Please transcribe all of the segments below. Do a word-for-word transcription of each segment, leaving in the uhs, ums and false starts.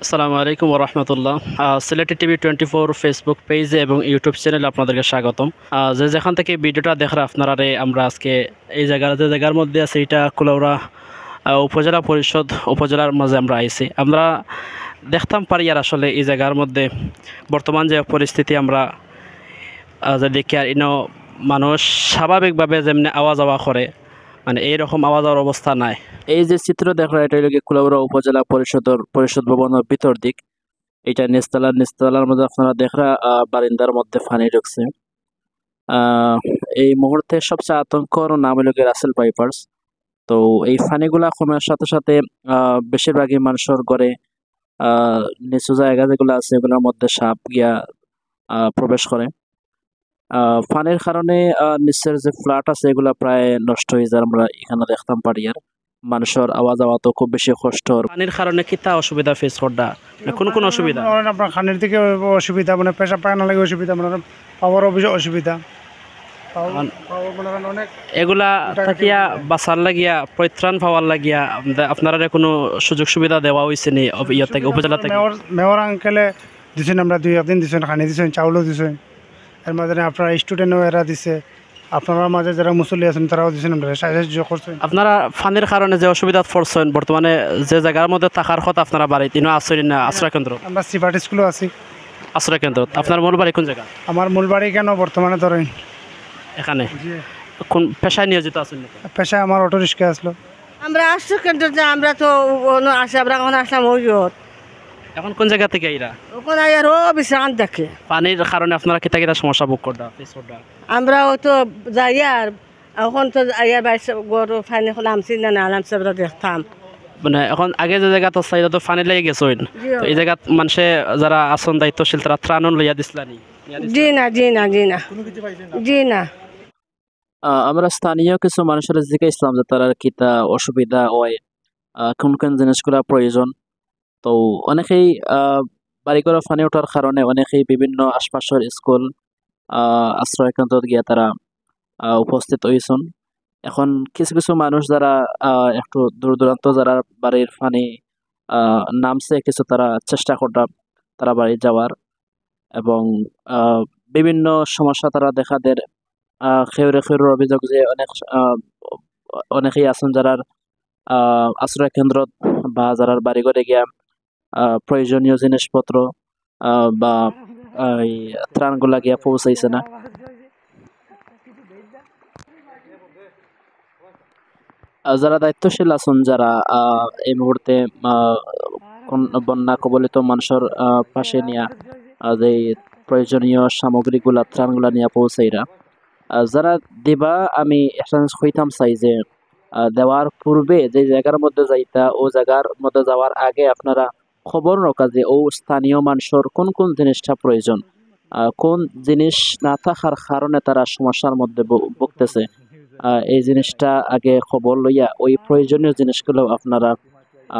আসসালামু আলাইকুম ওয়া রাহমাতুল্লাহ। আহ, Sylheti TV twenty four Facebook page এবং YouTube চ্যানেলে আপনাদেরকে স্বাগতম। আহ, যে যেখান থেকে ভিডিওটা দেখরা আপনারারে, আমরা আজকে এই জায়গার, যে জায়গার মধ্যে আছি, এটা কুলাউড়া, আহ, উপজেলা পরিষদ, উপজেলার মাঝে আমরা আইছি। আমরা দেখতাম পারিয়ার আসলে এই জায়গার মধ্যে বর্তমান যে পরিস্থিতি, আমরা, আহ, যে দেখিয়ার ইনো মানুষ স্বাভাবিকভাবে যেমনি আওয়া যাওয়া করে, মানে, এইরকম আওয়া যাওয়ার অবস্থা নাই। এই যে চিত্র দেখরা, এটা হইল কি কুলাউড়া উপজেলা পরিষদর পরিষদ ভবনর ভিতর দিক। এটা নিচতলা, নিচতলার মধ্যে আপনারা দেখরা, আহ, বারিন্দার মধ্যে পানি ঢুকছে। আহ, এই মুহূর্তে সবচেয়ে আতঙ্কর নাম হইল কি রাসেল পাইপার্স। তো এই পানিগুলা কমার সাথে সাথে, আহ, বেশিরভাগই মানুষের ঘরে, আহ, নিচু জায়গা যেগুলো আছে, এগুলোর মধ্যে সাপ গিয়া, আহ, প্রবেশ করে। আহ, পানির কারণে, আহ, নিচের যে ফ্ল্যাট আছে, এগুলা প্রায় নষ্ট হয়ে যায়, আমরা এখানে দেখতাম পারিয়ার। মানুষের আওয়া যাওয়া তো খুব বেশি কষ্টর। পানির কারণে কিতা অসুবিধা ফেস কররা? মানে, কোন কোন অসুবিধা? কারণে আপনার খানির দিকে অসুবিধা, মানে, পেশাব পায়খানা লাগে অসুবিধা, মানে, পাওয়ার অফিসে অসুবিধা। পাওয়ার, মানে, পাওয়ার, মানে, অনেক এগুলা উঠায় থাকিয়া উঠায়। বাঁচার লাগিয়া, পরিত্রাণ পাওয়ার লাগিয়া, আপনারা কোনো সুযোগ সুবিধা দেওয়া হয়েছে নি অব-, ইয়ে থেকে, উপজেলা থেকে? মেয়র, মেয়র আঙ্কেলে দিছেন, আমরা দুই একদিন দিছেন, খানি দিছেন, চাউলও দিছেন। এর মাঝে আপনারা স্টুডেন্টও এরা দিছে, আপনারা মাঝে যারা মুসল্লি আছেন, তারাও দিছেন, আমরা সাহায্য করছেন। আপনারা পানির কারণে যে অসুবিধাত পড়ছেন, বর্তমানে যে জায়গার মধ্যে থাকার কথা আপনারা বাড়িত, ইনো আশ্রয় না, আশ্রয় কেন্দ্র? আমরা সিপার্ট স্কুলো আছি। আশ্রয় কেন্দ্র। আপনার মূল বাড়ি কোন জায়গা? আমার মূল বাড়ি কেন বর্তমানে ধরেন এখানে? জি। কোন পেশায় নিয়োজিত আছেন? পেশায় আমার অটো রিক্সা আসলো। আমরা আশ্রয় কেন্দ্র যে, আমরা তো অন্য আসি, আমরা এখন আসলাম ওই ইয়ত। এখন কোন জায়গা থেকে আইরা? ওখানে আইয়ার ও বিশ্রাম দেখে। পানির কারণে আপনারা কিতা কিতা সমস্যা ভোগ কররা, ফেস কররা? আমরা ও তো যাই আর এখন তো আইয়ার বাইরে গরু পানি এখন নামছি না, না নামছে আমরা দেখতাম। মানে, এখন আগে যে জায়গা তো সাইডে তো পানি লেগে গেছে হইন। জি। তো এই জায়গাত মানুষে যারা আছেন দায়িত্বশীল, তারা ত্রাণ লইয়া দিছলা নি? জি না, জি না, জি না। জি না। আহ, আমরা স্থানীয় কিছু মানুষের জিজ্ঞাসা ইসলাম যে তারা কিতা অসুবিধা হয়, আহ, কোন কোন জিনিসগুলা প্রয়োজন। তো অনেকেই, আহ, বাড়িঘরো পানি উঠার কারণে অনেকেই বিভিন্ন আশপাশের স্কুল, আহ, আশ্রয় কেন্দ্রত গিয়া তারা, আহ, উপস্থিত হইছন। এখন কিছু কিছু মানুষ যারা, আহ, একটু দূর দূরান্ত যারা বাড়ির পানি, আহ, নামছে, কিছু তারা চেষ্টা কররা তারা বাড়ি যাওয়ার, এবং, আহ, বিভিন্ন সমস্যা তারা দেখা দের। আহ, কেউরে কেউর অভিযোগ যে অনেক, আহ, অনেকেই আছেন যারার, আহ, আশ্রয় কেন্দ্র বা যারার বাড়ি ঘরে গিয়া, আহ, প্রয়োজনীয় জিনিসপত্র, আহ, বা, আহ, এই ত্রাণগুলা গিয়া পৌঁছাইছে না। আহ, যারা দায়িত্বশীল আছেন, যারা, আহ, এই মুহূর্তে, আহ, কোন বন্যা কবলিত মানুষের, আহ, পাশে নিয়া, আহ, যে প্রয়োজনীয় সামগ্রীগুলা, ত্রাণগুলা নিয়া পৌঁছাইরা, আহ, যারা দিবা, আমি একটা জিনিস কইতাম চাই যে, আহ, দেওয়ার পূর্বে যে জায়গার মধ্যে যাইতা, ও জায়গার মধ্যে যাওয়ার আগে আপনারা খবর রাখা যে ও স্থানীয় মানুষের কোন কোন জিনিসটা প্রয়োজন, আহ, কোন জিনিস না থাকার কারণে তারা সমস্যার মধ্যে ভু-, ভুগতেছে। আহ, এই জিনিসটা আগে খবর লইয়া ওই প্রয়োজনীয় জিনিসগুলো আপনারা,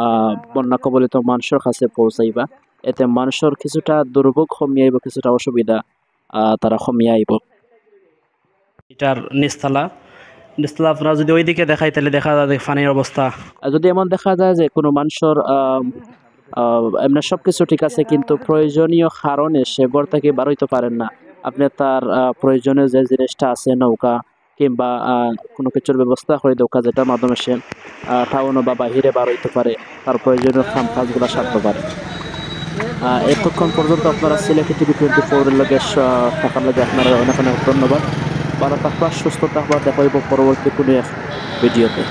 আহ, বন্যা কবলিত মানুষের কাছে পৌঁছাইবা। এতে মানুষের কিছুটা দুর্ভোগ কমিয়ে আইব, কিছুটা অসুবিধা, আহ, তারা কমিয়ে আইব। এটার নিচতলা, নিচতলা আপনারা যদি ওইদিকে দেখাই, তাহলে দেখা যায় যে পানির অবস্থা। আর যদি এমন দেখা যায় যে কোনো মানুষের, আহ, আহ, এমনি সব কিছু ঠিক আছে, কিন্তু প্রয়োজনীয় কারণে সে ঘর থেকে বার হইতে পারেন না, আপনি তার, আহ, প্রয়োজনীয় যে জিনিসটা আছে, নৌকা কিংবা, আহ, কোনো কিছুর ব্যবস্থা করে দেওয়া, যেটার মাধ্যমে সে, আহ, টাউন বা বাহিরে বার হইতে পারে, তার প্রয়োজনীয় কাম কাজগুলো সারতে পারে। আহ, এতক্ষণ পর্যন্ত আপনারা সিলেটি টিভি টোয়েন্টি ফোর এর লগে স-, থাকার লাগি আপনারা অনেক অনেক ধন্যবাদ। ভালো থাকবা, সুস্থ থাকবা, দেখা হইব পরবর্তী কোনো এক ভিডিওতে।